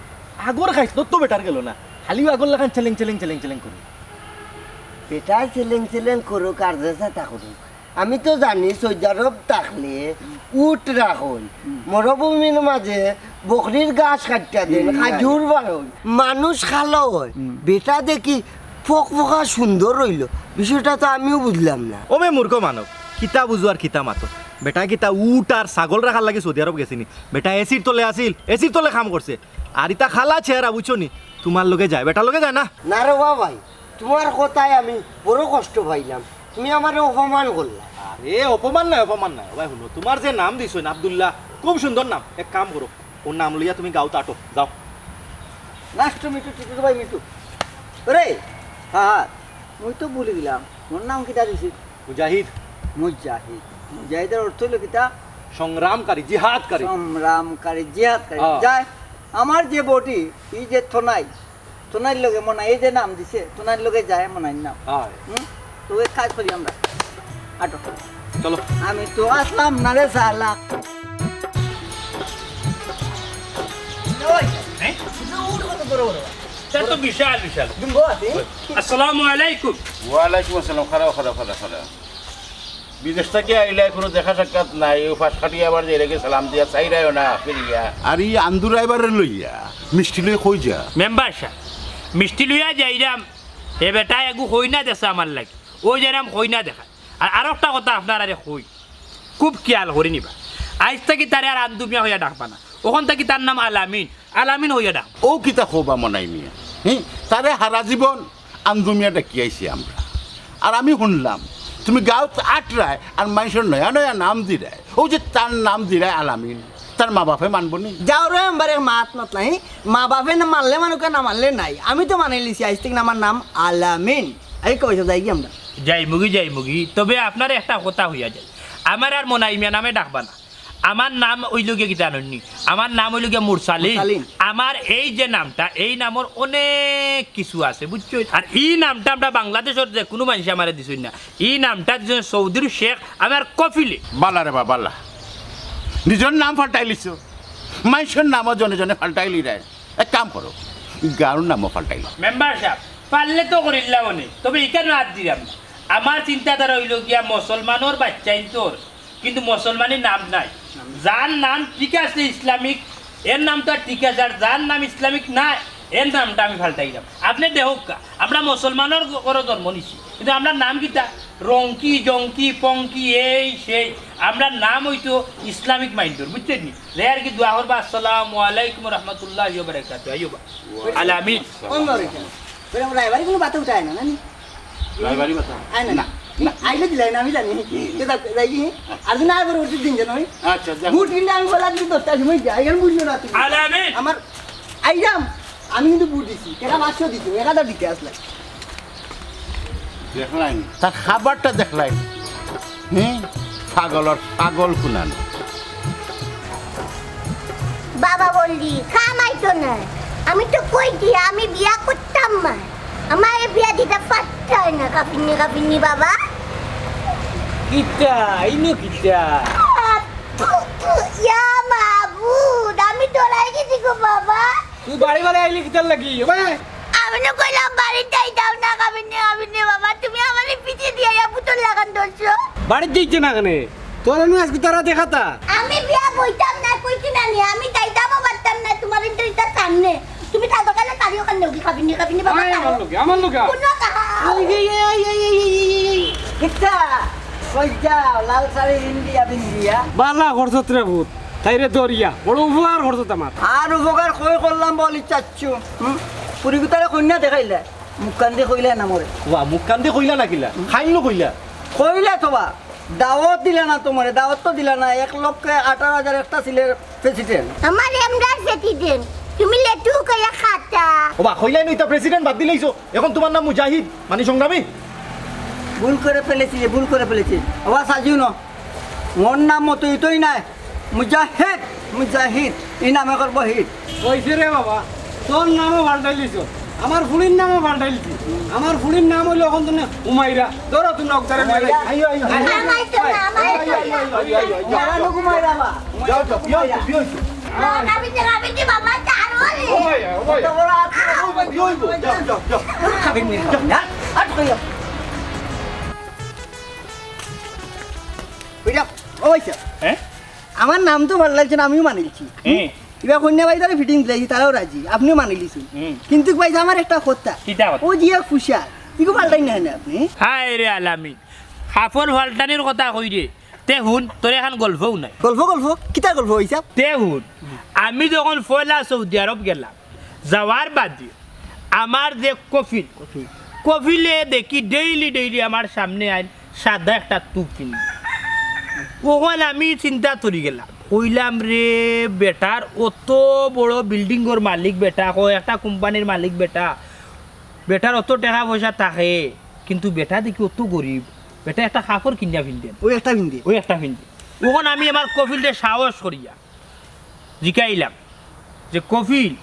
আগর খাইছলত তো বেটার গেল না, খালিও আগর লাখান চেলেং চেলেং চেলেং চেলেং করে। বেটায় চেলেং চেলেং করুক আর যেতা করুক, আমি তো জানি সৌদি আরব থাকলে উট রাখইন, হুম। মরুভূমির মাঝে বকরির ঘাস কাটিয়া দেইন, হুম, খাজুর বারইন, মানুষ খালো অয়। হুম। বেটা দেখি ফকফকা সুন্দর অইলো, বিষয়টা তো আমিও বুঝলাম না। ও মে মূর্খ মানব, কিতা বুঝো আর কিতা মাতো। বেটা কিতা উট আর ছাগল রাখার লাগি সৌদি আরব গেছে নি? বেটা এসির তলে আছিল, এসির তলে কাম করছে। আর ইতা খালা চেহারা বুঝছো নি? তোমার লগে যায়, বেটার লগে যায় না। না রে বা ভাই, তোমার কথায় আমি বড় কষ্ট পাইলাম, তুমি আমারে অপমান করলা। আরে অপমান নায়, অপমান নায়। ও ভাই হুনো, তোমার যে নাম দিছইন আব্দুল্লাহ, খুব সুন্দর নাম। এক কাম করো, ওর নাম লইয়া তুমি গাঁওত আটো, যাও। লাস্ট মিটু, টিটু ভাই মিটু। ওরে, হ্যাঁ, হ্যাঁ, মুই তো ভুলি গেলাম। মোর নাম কিতা দিছি? মুজাহিদ। মুজাহিদ। মুজাহিদর অর্থ অইলো কিতা? সংগ্রামকারী, জিহাদকারী। সংগ্রামকারী, জিহাদকারী। হ্যাঁ। যায়, আমার যে বডি, ই যে থনাই, থনাইর লগে মনাই, এই যে নাম দিছে, থনাইর লগে যায় মনাইর নাম। হ্যাঁ। হুম? তো এক কাজ করি আমরা। আটো। চলো। আমি তো আসলাম না রে শালা। ওই, হ্যাঁ? উট কত বড় বড়। তা তো বিশাল বিশাল। তুমি বউ আছে? আসসালামু আলাইকুম। ওয়ালাইকুম আসসালাম। খাড়াও, খাড়াও, খাড়াও, খাড়াও। বিদেশ থাকি আইলা, কোনো দেখা সাক্ষাৎ নাই। ও পাশ কাটিয়া আবার যে রেগে সালাম দিয়া চাইরায়ও না ফিরিয়া। আর ই আন্দু ড্রাইভারে লইয়া মিষ্টি লই কই যা? মেম্বার সাব, মিষ্টি লইয়া যাইরাম। হে বেটা এগু কইনা দেছে আমার লাগি। ওই যাইরাম কইনা দেখা। আর আরোকটা কথা আপনারারে কই, খুব খিয়াল করি নিবা। আইজ থাকি তারে আর আন্দু মিয়া কইয়া ডাকবা না। অখন থাকি তার নাম আলামিন, আলামিন কইয়া ডাক। ও কিতা কও বা মনাই মিয়া? হি, তারে হারা জীবন আন্দু মিয়া ডাকি আইছি আমরা। আর আমি হুনলাম, তুমি গাঁওত আটরায় আর মানষর নয়া নয়া নাম দিরায়। অউ যে তার নাম দিরায় আলামিন, তার মা বাপে মানবো নি? যাও রে, এমবারে মাত মাতলা, হি? মা বাপে না মানলে মানুকা, না মানলে নাই। আমি তো মানিলিছি, আইজ থাকি আমার নাম আলামিন। এই কইছো যাইগি আমরা? যাইমুগি, যাইমুগি। তবে আপনারে একটা কথা কইয়া যাই, আমার আর মনাই মিয়া নামে ডাকবা না। আমার নাম অইলো গিয়া কিতা জানইন নি? আমার নাম অইলো গিয়া মুরসালিন। মুরসালিন। আমার এই যে নামটা, এই নামর অনেক কিছু আছে, বুঝছো? আর ই নামটা আমরা বাংলাদেশর যে কুনু মানষে আমারে দিছইন না। ই নামটা দিছইন সৌদির শেখ আমার কফিলে। বালা রে বা, বালা। নিজর নাম ফাল্টাইলিছো, মানষর নামও জনে জনে ফাল্টাইলিরায়। এক কাম করো, গাঁওর নামও ফাল্টাইলো। মেম্বার সাব, পারলে তো করিলাও নে, তবে ইখানো আত দিরাম না। আমার চিন্তাধারা অইলো গিয়া মুসলমানর বাইচ্চাইন্তর কিন্তু মুসলমানি নাম নাই। যার নাম ঠিক আছে ইসলামিক, এর নাম তো আর ঠিক আছে, আর যার নাম ইসলামিক নায়, এর নামটা আমি ফাল্টাইরাম। আপনে দেখউক্কা, আমরা মুসলমানর ঘরো জন্ম নিছি, কিন্তু আমরার নাম কিতা? রংকি, জংকি, পংকি, এই সেই। আমরার নাম অইতো ইসলামিক মাইন্ডর, বুঝছইন নি? রে আর কি দোয়া করবা, আসসালামু আলাইকুম ওয়া রাহমাতুল্লাহি ওয়া বারাকাতুহু। আইও বা। আলামিন। অন্য রে কেন? বেটা, রায়বাড়ি কুনু বাতা উঠায় না, না নি? রায়বাড়ি বাতা? আয় না, না। না। আইলে দিলাই না, আমি জানি। তে যাই, যাই কি? আর যদি না আয়, পরে উঠে দিন যেন, ওই। আচ্ছা, যা। বুট কিনলে আমি বললাম, তুমি দশটার সময় যাই, এখানে বুঝলো না তুমি। আলামিন। আমার আইলাম, আমি কিন্তু বুট দিছি। টেকা পাঁচশো দিছি, এক হাজার দিতে আসলে। দেখলাইন, তার খাবারটা দেখলাইন। হুম, পাগলর পাগল কুনানো। বাবা বললি, কামাইতো না। আমি তো কইছি, আমি বিয়া করতাম না। আমারে বিয়া দিতা পারতায় না, কাফিরনি, কাফিরনি বাবা। কিতা, ইনো কিতা? আ, থু, থু, ইয়া মাবুদ, আমি ডরাই গেছি গো বাবা। তুই বাড়ি বাড়ি আইলি কিতার লাগি? ওই! আমি না কইলাম বাড়িত যাইতাম না, কাবিনে, কাবিনে বাবা, তুমি আমারে পিছে দিয়া ইয়া পুতুল লাখান ধরছো। বাড়িত যাইতে না কেনে? তোর নু আজকে তারা দেখাতা। আমি বিয়া বইতাম না, কইছি না নি, আমি যাইতামও পারতাম না, তোমার ইন্টারভিউটার সামনে। তুমি তার দোকানে তারিও কান নেও কি কাবিনে, কাবিনে বাবা, আয় আমার তারও। লগে, আমার লগে আয়। কোন কথা? এই, এই, এই। কিতা? কই যাও, লাল শাড়ি ইন্ডিয়া বিন্দিয়া? বালা করছত রে ভূত। তাইরে দরিয়া, বড় উপকার করছত আমার। আর উপকার কই করলাম বলি চাচ্ছু? হুম? পুরি গুতারে কইন্যা দেখাইলে? মুখকান্দি কইলা না মরে। ওবা, মুখকান্দি কইলা না কিলা? খাইল নু কইলা? কইলা তো বা। দাওয়াত দিলা না তো মরে, দাওয়াত তো দিলা না। এক লক্ষে আঠারো হাজার একটা সিলের প্রেসিডেন্ট। আমার এমরার প্রেসিডেন্ট। তুমি লেটু কইয়া খাতা। ওবা, কইলাই নু ইতা প্রেসিডেন্ট বাদ দিলাইছো। এখন তুমার নাম মুজাহিদ, মানে সংগ্রামী। ভুল করে ফেলেছি রে, ভুল করে ফেলেছি। ওবা, সাজিও না। মোর নাম মতো ইতই নাই। মুজাহিদ, মুজাহিদ। ই নামে করবো হিট। কইছে রে বাবা, তোর নামও পাল্টাইলিছো, আমার ফুড়ির নামও পাল্টাইলিছি। আমার ফুড়ির নাম অইলো এখন তুমি হুমাইরা। ধরো তুমি অকদারে লইয়া যাই। আইও, আইও, আইও। আমায় তো না, আমায় তো না। আইও, আইও, আইও, আইও, আইও। যাও, যাও। বিয়া অইছে, বিয়া অইছে। না, না, বিটি, না, বিটি, বাবা, তার বলে। ও ভাই, ও ভাই। কত বড় আত। ও ভাই, বিয়া অইবো। যাও, যাও, যাও। খাবে মিয়া, যাও। আর কইও। ওই যাও, ও ভাই সাহেব। হ্যাঁ? আমার নাম তো পাল্টাইলছেন, আমিও মানিলছি। হুম। ইবা কইন্যা ভাই তারা ফিটিং দিলাইছি, তারাও রাজি, আপনিও মানিলিছেন। হুম। কিন্তু ভাই আমার একটা কথা। কিতা কথা? ও জিয়া ফুসা, ইগু পাল্টাই না আপনি? হায় রে আলামিন, কাপড় পাল্টানির কথা কই রে। তে হুন, তোর এখন গল্প হুনাই। গল্প, গল্প? কিতা গল্প অইছে? তে হুন, আমি যখন পয়লা সৌদি আরব গেলাম, যাওয়ার বাদে আমার যে কফিল, কফিলে দেখি ডেইলি ডেইলি আমার সামনে আইন সাদা একটা তুপ পিন্দি। অখন আমি চিন্তাত পড়ি গেলাম, কইলাম রে, বেটার অত বড় বিল্ডিংর মালিক বেটা, কয় একটা কোম্পানির মালিক বেটা, বেটার অত টেকা পয়সা থাকে, কিন্তু বেটা দেখি অত গরিব, বেটা একটা কাপড় কিনিয়া পিন্দিন। ওই একটা পিন্দিন। ওই একটা পিন্দিন। অখন আমি আমার কফিলরে সাহস করিয়া জিকাইলাম যে, "কফিল,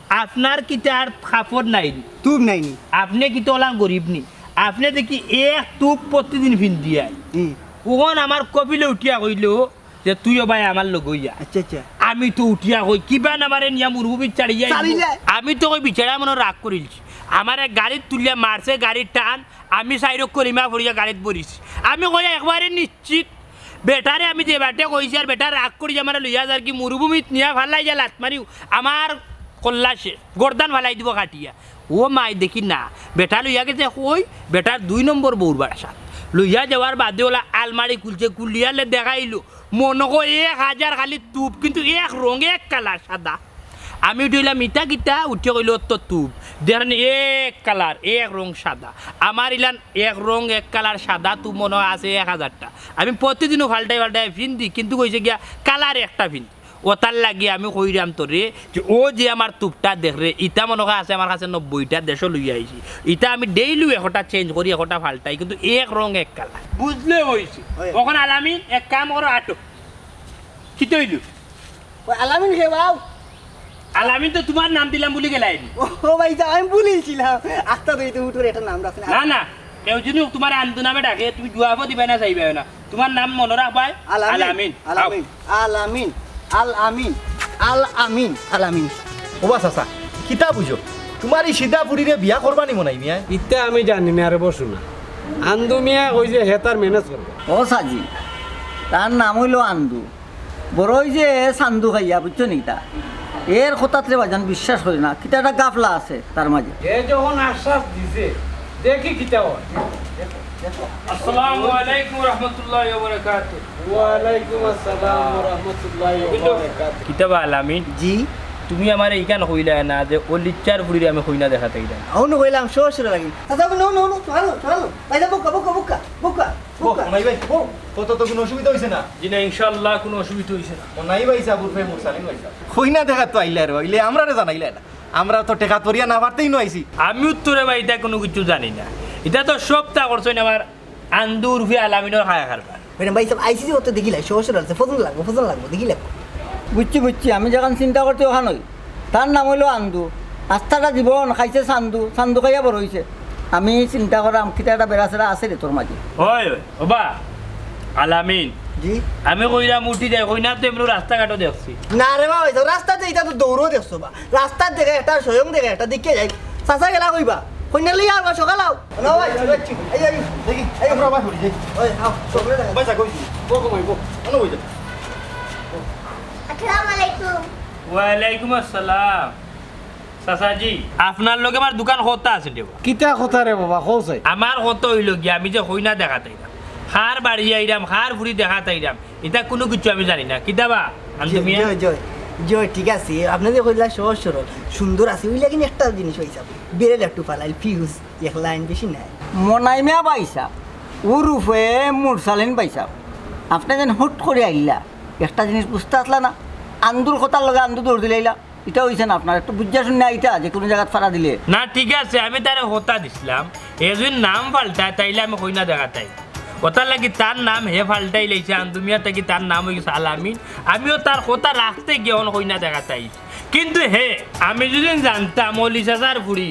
আপনার কিতা আর কাপড় নাই নি? তুপ নাই নি? আপনে কিতা অলান গরিব নি? আপনে দেখি এক তুপ প্রতিদিন পিন্দিয়ায়।" হুম। অখন আমার কফিলে উঠিয়া কইলো যে, "তুইও ভাই আমার লগে অইয়া।" আচ্ছা, আচ্ছা। আমি তো উঠিয়া কই, "কিবা না আমারে নিয়া মরুভূমিত ছাড়িয়া আইবো?" ছাড়িলে? আমি তো কই, "বিচারা মনো রাগ করিলছি, আমারে গাড়িত তুলিয়া মারছে, গাড়ির টান, আমি সাইডো কলিমা পড়িয়া গাড়িত পড়িছি।" আমি কই, "একবারে নিশ্চিত।" বেটারে আমি যে বাটে কইছি, আর বেটা রাগ করি যে আমারে লইয়া যার কি মরুভূমিত নিয়া ফালাই যা লাত মারিও, আমার কল্লা শেষ, গর্দান ফালাই দিব কাটিয়া। ও মাই দেখি না, বেটা লইয়া গেছে কই, বেটার দুই নম্বর বউর বাসাত। লইয়া যাওয়ার বাদে অলা আলমারি খুলছে, খুলিয়ালে দেখাইলো, মনো কয় এক হাজার খালি তুপ, কিন্তু এক রং এক কালার সাদা। আমি উঠিলাম, "ইতা কিতা?" উঠে কইলো, "অত তুপ।" দেখেন এক কালার, এক রং সাদা। আমার ইলান এক রং এক কালার সাদা তুপ মনো আছে এক হাজারটা। আমি প্রতিদিনও ফাল্টাই ফাল্টাই পিন্দি, কিন্তু কইছে গিয়া কালার একটা পিন্দি। অতার লাগি আমি কইরাম তোরে যে ও যে আমার তুপটা দেখরে, ইতা মনো কয় আছে আমার কাছে নব্বইটা, দেশো লইয়া আইছি। ইতা আমি ডেইলি একটা চেঞ্জ করি, একটা ফাল্টাই, কিন্তু এক রং এক কালার। বুঝলে অইছে। অয়। অখন আলামিন এক কাম করো, আটো। কিতা অইলো? ওই আলামিন কে বাউ? আলামিন তো তুমার নাম দিলাম বুলি গেলায় নি। ও, ও ভাই সাহেব, আমি ভুলিলছিলাম। আস্তা তো এই তো হুট করে একটা নাম রাখছেন। না, না, কেউ যদি তুমারে আন্দু নামে ডাকে, তুমি জুয়াবও দিবায় না, চাইবায় না। তুমার নাম মনো রাখবায় আলামিন। আলামিন। আলামিন। আও। আলামিন। আল আমিন। আল আমিন। আলামিন। ওবা চাচা, কিতা বুঝো? তুমার ই সিধা ফুড়িরে বিয়া করবা নি মনাই মিয়া? ইতা আমি জানি না রে বসু না। আন্দু মিয়া কইছে হে তার ম্যানেজ করবো। ও সাজি, তার নাম অইলো আন্দু। বড় অইছে চান্দু খাইয়া, বুঝছো নি তা? এর কথাত রে বাজান বিশ্বাস করি না, কিতা একটা গাফলা আছে তার মাঝে। এ যখন আশ্বাস দিছে, দেখি কিতা অয়। আসসালামু আলাইকুম ওয়া রাহমাতুল্লাহি ওয়া বারাকাতুহু। ওয়া আলাইকুম আসসালাম ওয়া রাহমাতুল্লাহি ওয়া বারাকাতুহু। কিতা বা আলামিন? জি। তুমি আমারে ইখান কইলায় না যে অউ লিচ্ছার ফুড়িরে আমি কইনা দেখাত আইরাম। অউ নু কইলাম, শ্বশুর লাগি। চাচা, নু, নু, নু, চলো, চলো। ভাই, বুকা, বুকা, বুকা, বুকা। ও, বুকা। নাই ভাই, ও, কত তো কুনু অসুবিধা অইছে না? জি না, ইনশাআল্লাহ কুনু অসুবিধা অইছে না। ও নাই ভাই সাহেব, উরফে মুরসালিন ভাই সাহেব। কইনা দেখাত তো আইলায় রে ভাই, ইলে আমরারে জানাইলায় না। আমরা তো টেকা তরিয়া না পারতেই নু আইছি। আমিও তো রে ভাই ইতা কুনু কিচ্ছু জানি না। ইতা তো সবতা করছইন আমার আন্দু উরফে আলামিনর খায়া কারবার। ম্যাডাম ভাই সাহেব, আইসি যে অত দেখিলাই, সহজ সরল আছে, পছন্দ লাগবো, পছন্দ লাগবো, দেখিলাই। বুঝছি, বুঝছি, আমি যেখান চিন্তা করছি ওখান অই। তার নাম অইলো আন্দু। আস্তাটা জীবন খাইছে চান্দু, চান্দু খাইয়া বড় অইছে। আমি চিন্তা করাম, কিতা একটা বেড়াছেড়া আছে রে তোর মাঝে। অয়, অয়, ওবা, আলামিন। জি? আমি কইরাম উঠি যাই, কইনা তো এমনে রাস্তাঘাটও দেখছি। না রে বাবা, এই তো রাস্তাতে ইতা তো দৌড়ও দেখছো বা। রাস্তাত দেখে একটা, স্বয়ং দেখে একটা, দেখিয়া যাই। চাচা গেলা কইবা? কইনা লইয়া আইবা, সকাল আও। না ভাই, ভাই, এই, এই, দেখি, এই, আমরা ভাই হরি যাই। ওই, আও, সকালে দেখা। ভাই, যা, কই? বো, কমাই, বো। আনো, ওই যা। আসসালামু আলাইকুম। ওয়ালাইকুম আসসালাম। চাচাজি, আপনার লগে আমার দুখান কথা আছিল রে বা। কিতা কথা রে বাবা, কও চাই। আমার কথা অইলো গিয়া, আমি যে কইনা দেখাত আইরাম, কার বাড়ি আইরাম, কার ফুড়ি দেখাত আইরাম, ইতা কুনু কিচ্ছু আমি জানি না। কিতা বা, আন্দু মিয়া? জয়, জয়। জি অয়, ঠিক আছে, আপনে যে কইলা সহজ সরল, সুন্দর আছে, অইলা কিন্তু একটা জিনিস অইছে, বেরেল একটু ফালাইল, ফিউজ, এক লাইন বেশি নাই। মনাইমা ভাইসাব, উরুফে মুরসালিন ভাইসাব, আপনে যেন হুট করি আইলা, একটা জিনিস বুঝতা আছলা না, আন্দুর কথার লগে আন্দু দৌড় দিলাইলা, ইটা অইছে না আপনার, একটু বুঝিয়া শুনিয়া আইতা, যে কুনু জাগাত ফাড়া দিলে। না, ঠিক আছে, আমি তারে কথা দিছলাম, হে যুদি নাম পাল্টায়, তাইলে আমি কইনা দেখাত আইমু। অতার লাগি তার নাম হে পাল্টাইলাইছে, আন্দুমিয়া থাকি তার নাম অইগেছে আলামিন। আমিও তার কথা রাখতে গিয়া অখন কইনা দেখাত আইছি। কিন্তু হে, আমি যুদি জানতাম অলি চাচার ফুড়ি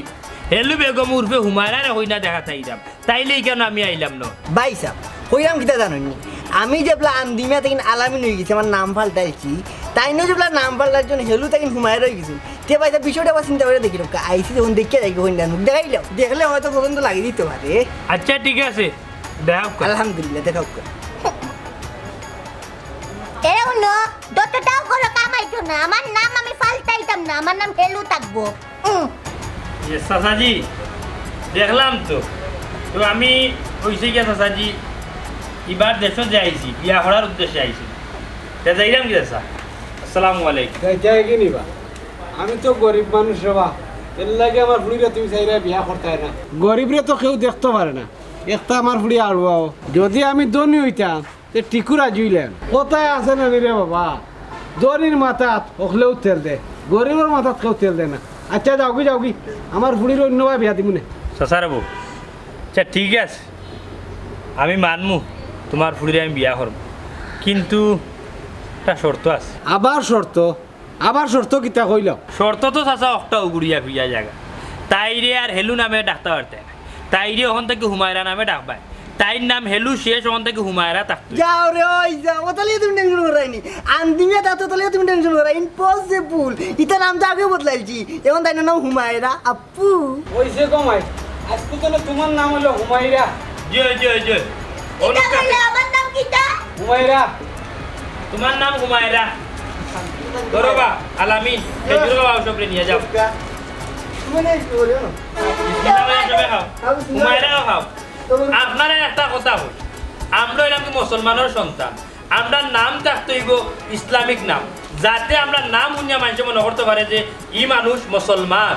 হেলু বেগম উরফে হুমায়রারে কইনা দেখাত আইরাম, তাইলে ইখানো আমি আইলাম না। ভাইসাব, কইরাম কিতা জানইননি? আমি যেবলা আন্দুমিয়া থাকি আলামিন অইগেছি, আমার নাম পাল্টাইছি, তাইনও যেবলা নাম পাল্টাইছইন, হেলু থাকি হুমায়রা অইগেছইন। তে ভাইসাব, বিষয়টা আবার চিন্তা করি দেখি, রক্কা আইছি যখন দেখিয়া যাই, কইনা মুখ দেখাইলাম, দেখলে হয়তো পছন্দ লাগি দিতো পারে। আচ্ছা, ঠিক আছে, দেখাউক্কা। আলহামদুলিল্লাহ, দেখাউক্কা। এরে হুনো, যতটাও করো কামাইতো না, আমার নাম আমি পাল্টাইতাম না, আমার নাম হেলু থাকবো। উম। ইয়ে, চাচাজি, দেখলাম তো। তো আমি অইছে গিয়া চাচাজি, ইবার দেশো যে আইছি, বিয়া করার উদ্দেশ্যে আইছি। তে যাইরাম কি চাচা? আসসালামু আলাইকুম। যাইতায় কি নিবা? আমি তো গরিব মানুষ রে বা, এরলাগি আমার ফুড়িরে তুমি চাইরায় বিয়া করতায় না। গরিবরে তো কেউ দেখতো পারে না, একটা আমার ফুড়ি আড়ুয়াও। যুদি আমি ধনী অইতাম, তে ঠিকউ রাজি অইলাম। কথায় আছে না নি রে বাবা, ধনীর মাথাত হকলেউ তেল দে, গরিবর মাথাত কেউ তেল দে না। আচ্ছা, যাওগি, যাওগি, আমার ফুড়িরে অইন্য বায় বিয়া দিমুনে। চাচা রে বউ, আচ্ছা, ঠিক আছে, আমি মানমু তুমার ফুড়িরে আমি বিয়া করমু, কিন্তু একটা শর্ত আছে। আবার শর্ত? আবার শর্ত কিতা কইলাও? শর্ত তো চাচা একটা ঘুরিয়া ফিরিয়া জাগা। তাইরে আর হেলু নামে ডাকতা পারতায় না। তাইরে অখন থাকি হুমায়রা নামে ডাকবায়। তাইর নাম হেলু শেষ, অখন থাকি হুমায়রা থাকতো। যাও রে, ওই যাও। অতালিয়ে তুমি টেনশন করায়নি। আন্দুমিয়া থাকতো, অতালিয়ে তুমি টেনশন করায়। Impossible। ইতা নাম তো আগেউ বদলাইছি। অখন তাইর নাম হুমায়রা। আপু। অইছে গো মাই। আইজকু তনে তুমার নাম অইলো হুমায়রা। জি, জি, জি। ইতা কইলে আমার নাম কিতা? হুমায়রা। তুমার নাম হুমায়রা। ধরো বা, আলামিন, খেজুর খাওয়াও, সবরে নিয়া যাও। তুমি না একটু বলিও না। বিসমিল্লাহ বলে সবে খাও। হুমায়রাও খাও। আপনারারে একটা কথা কই, আমরা অইলাম কি মুসলমানর সন্তান, আমরার নাম থাকতে অইবো ইসলামিক নাম, যাতে আমরার নাম হুনিয়া মানষে মনো করতো পারে যে ই মানুষ মুসলমান।